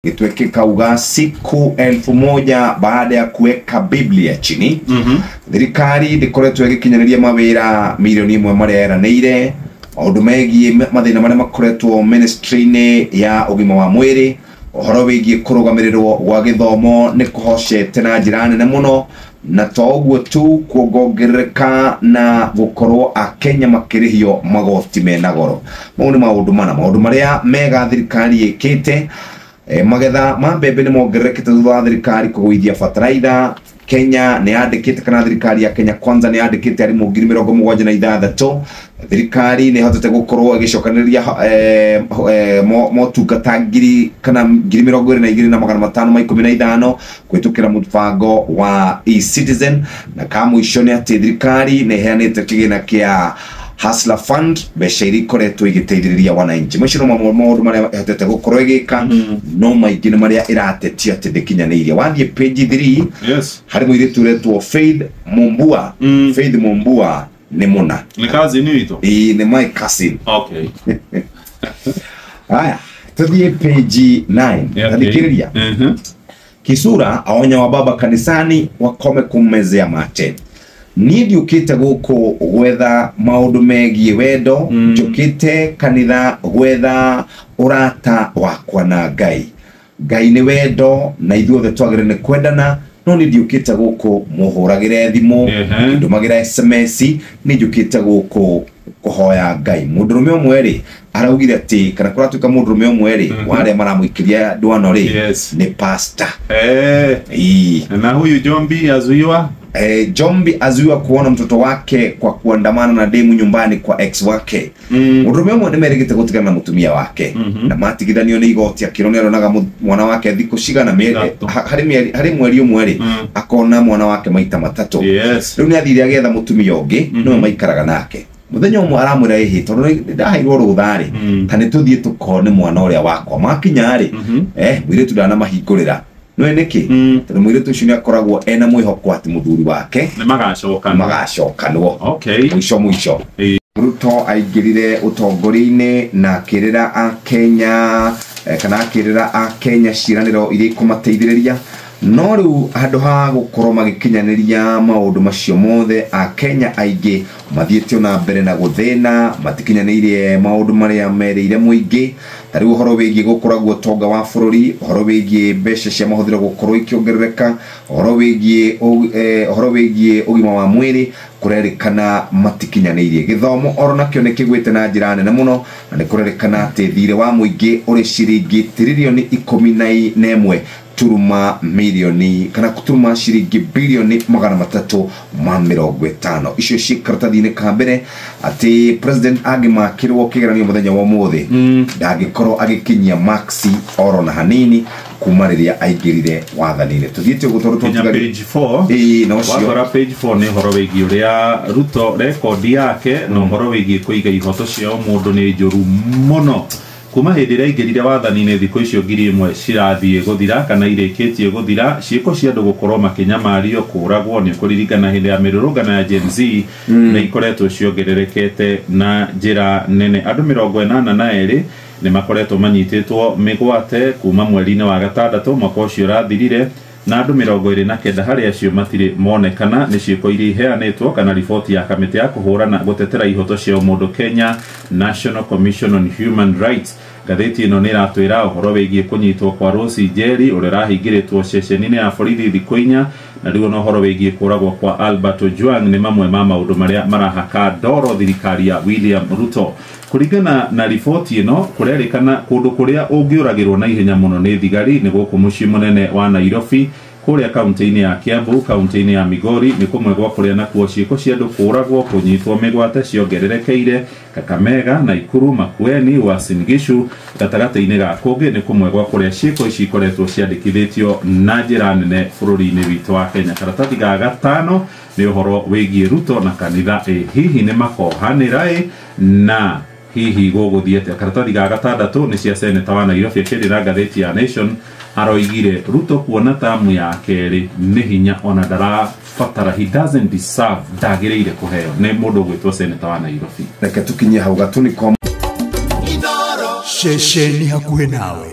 Gĩtweke kauga siku 1000 baada ya kuweka Biblia chini. Thirikari ndĩkoretwo ĩgĩkinyanĩria mawĩra 1 million marĩa yeranĩire. Maũndũ megiĩ mathĩna marĩa makoretwo ministry-inĩ ya ũgima wa mwĩrĩ, ũhoro wĩgiĩ kũrũgamĩrĩrwo gwa gĩthomo nĩ kũhocete na njĩra nene mũno, na to ũguo tu, kuongongerereka na gũkorwo akenya makĩrĩhio magoti mena goro. Mau nĩ maũndũ mana, maũndũ marĩa mega thirikari ĩkĩte. Magetha ma mbembe nĩ mongererekete thutha wa thirikari kũgũithia bataraitha. Kenya nĩ yandĩkĩte, kana thirikari ya Kenya Kwanza nĩ yandĩkĩte arimũ 76,000. Thirikari nĩ ĩhotete gũkorwo ĩgĩcokanĩrĩria motungata ngiri kana 22,515 kũhĩtũkĩra mũbango wa eCitizen. Na ka mũico nĩ atĩ thirikari nĩ ĩheanĩte kĩgĩna kĩa Hustler Fund, mbeca iria ikoretwo igĩteithĩrĩria wananchi. Macio no mamwe maũndũ marĩa ĩhotete gũkorwo ĩgĩka, no maingĩ nĩ marĩa ĩratetia atĩ ndĩkinyanĩirie. Wathiĩ page 3, harĩ mũirĩtu ũretwo Faith Mumbua. Faith Mumbua nĩ mũna Nĩ cousin witũ. Ĩĩ, nĩ my cousin. Haya, tũthiĩ page 9. Tathikĩrĩria. Kisura aonya wa baba kanisani wakome kummezea mate. Niĩ ndiũkĩte gũkũ gwetha maũndũ megiĩ wendo, njũkĩte kanitha gwetha ũrata wakwa na Ngai. Ngai nĩ wendo na ithuothe twagĩrĩire nĩ kwendana, no nĩ ndiũkĩte gũkũ mũhũragĩre thimũ, ndũmagĩra SMS. Nĩ njũkĩte gũkũ kũhoya Ngai. Mũndũrũme ũmwe rĩ araugire atĩ, kana kũratuĩka mũndũrũme ũmwe rĩ wa arĩa maramũikĩria ndwano rĩ nĩ pastor. Ĩĩ. Na huyu Jombi azuiwa. Jombi azuiwa kuona mtoto wake kwa kuandamana na demu nyumbani kwa ex wake. Mũndũrũme ũmwe nĩ merĩgĩte gũtigana na mũtumia wake, na matigithanio nĩ igoti, akĩrwo nĩ aronaga mwana wake thikũ cigana 3. Harĩ mweri ũmwe rĩ, akona mwana wake maita 3. Rĩu nĩ athire agĩetha mũtumia ũngĩ, nĩwe maikaraga nake. Mũthenya ũmwe aramwĩra, ĩhĩ, tondũ nĩ ndaheirwo rũtha rĩ, ta nĩ tũthiĩ tũkone mwana ũrĩa wakwa. Makinya rĩ, mũirĩtu ndanamahingũrĩra. Nĩwe nĩkĩ? Tondũ mũirĩtu ũcio nĩ akoragwo ena mwĩhoko atĩ mũthuri wake Nĩ magacokana. Magacokanwo. Mũico mũico, Ruto aingĩrire ũtongoria-inĩ na akĩrĩra akenya, kana akĩrĩra akenya ciĩranĩro iria ikũmateithĩrĩria, no rĩu handũ ha gũkorwo magĩkinyanĩria maũndũ macio mothe, akenya aingĩ mathiĩte ona mbere na gũthĩna, matikinyanĩirie maũndũ marĩa merĩire mũingĩ. Ta rĩu ũhoro wĩgiĩ gũkũragwo ũtonga wa bũrũri, ũhoro wĩgiĩ mbeca cia mahũthĩro gũkorwo ikĩongerereka, ũhoro wĩgiĩ ũgima wa mwĩrĩ, kũrerĩkana matikinyanĩirie. Gĩthomo oro nakĩo nĩ kĩgwĩte na njĩra nene mũno, na nĩ kũrerĩkana atĩ thirĩ wa mũingĩ ũrĩ ciringi tiririoni 11 turuma milioni kana turuma ciringi bilioni 350. Icio ci karatathi-inĩ ka mbere atĩ president angĩmakĩrwo kĩgeranio mũthenya wa ũmũthĩ, ndangĩkorwo agĩkinyia maxi oro na hanini kuma rĩrĩa aingĩrire wathani-inĩ. Tũthiĩte ũguo tondũ Kinya page 4. Ĩĩ, na ũcio Wakora page 4 nĩ ũhoro wĩgiĩ ũrĩa Ruto rekondi yake na ũhoro wĩgiĩ kũiga ihoto cia mũndũ nĩ njũru mũno kuma hĩndĩ ĩrĩa aingĩrire wathani-inĩ. Thikũ icio 1000 cirathiĩ gũthira kana irĩkĩtie gũthira, ciĩko cia andũ gũkorwo makĩnyamario, kũragwo, nĩ ũkũririkana hĩndĩ ya mĩrũrũngano ya Gen Z, nĩ ikoretwo ciongererekete na njĩra nene. Andũ 82 nĩ makoretwo manyitĩtwo mĩgwate kuma mweri-inĩ wa gatandatũ mwaka ũcio ũrathirire, na andũ 29 harĩ acio matirĩ monekana. Nĩ ciĩko iria iheanĩtwo kana riboti ya kamĩtĩ ya kũhũrana gũtetera ihoto cia mũndũ Kenya, National Commission on Human Rights. Ngathĩti ĩno nĩ ĩratwĩra ũhoro wĩgiĩ kũnyitwo kwa Rose Njeri ũrĩa ũrahingĩrĩtwo ceceni-inĩ ya borithi thikũ 4, na rĩu ona ũhoro wĩgiĩ kũragwo kwa Albert Ojwang nĩ mamwe ma maũndũ marĩa marahaka ndoro thirikari ya William Ruto. Kũringana na riboti ĩno, kũrerĩkana kũndũ kũrĩa ũngĩũragĩrwo na ihenya mũno nĩ thigari nĩ gũkũ mũciĩ mũnene wa Nairobi, kũrĩa kaunti-inĩ ya Kiambu, kaunti-inĩ ya Migori nĩ kũmwe gwa kũrĩa nakuo ciĩko cia andũ kũragwo, kũnyitwo mĩgwate ciongererekeire. Kakamega, Naikuru, Makueni, Uasin Gishu gatagatĩ-inĩ ga kũngĩ nĩ kũmwe gwa kũrĩa ciĩko ici ikoretwo ciandĩkithĩtio na njĩra nene bũrũri-inĩ witũ wa Kenya. Karatathi ga gatano nĩ ũhoro wĩgiĩ Ruto na kanitha, ĩ hihi nĩ makohanĩra, ĩ na hihi gũgũthiĩ atĩa? Karatathi ga gatandatũ nĩ cia seneta wa Nairobi akĩrĩra ngathĩti ya Nation, aroigire Ruto kuona tamu ya kerĩ nĩ hinya ona ndarabatara, he doesn't deserve, ndagĩrĩire kũheo. Nĩ mũndũ ũgwĩtwo seneta wa Nairobi. Reke tukinyie hau gatuni kwa Ceceni hakuhĩ nawe.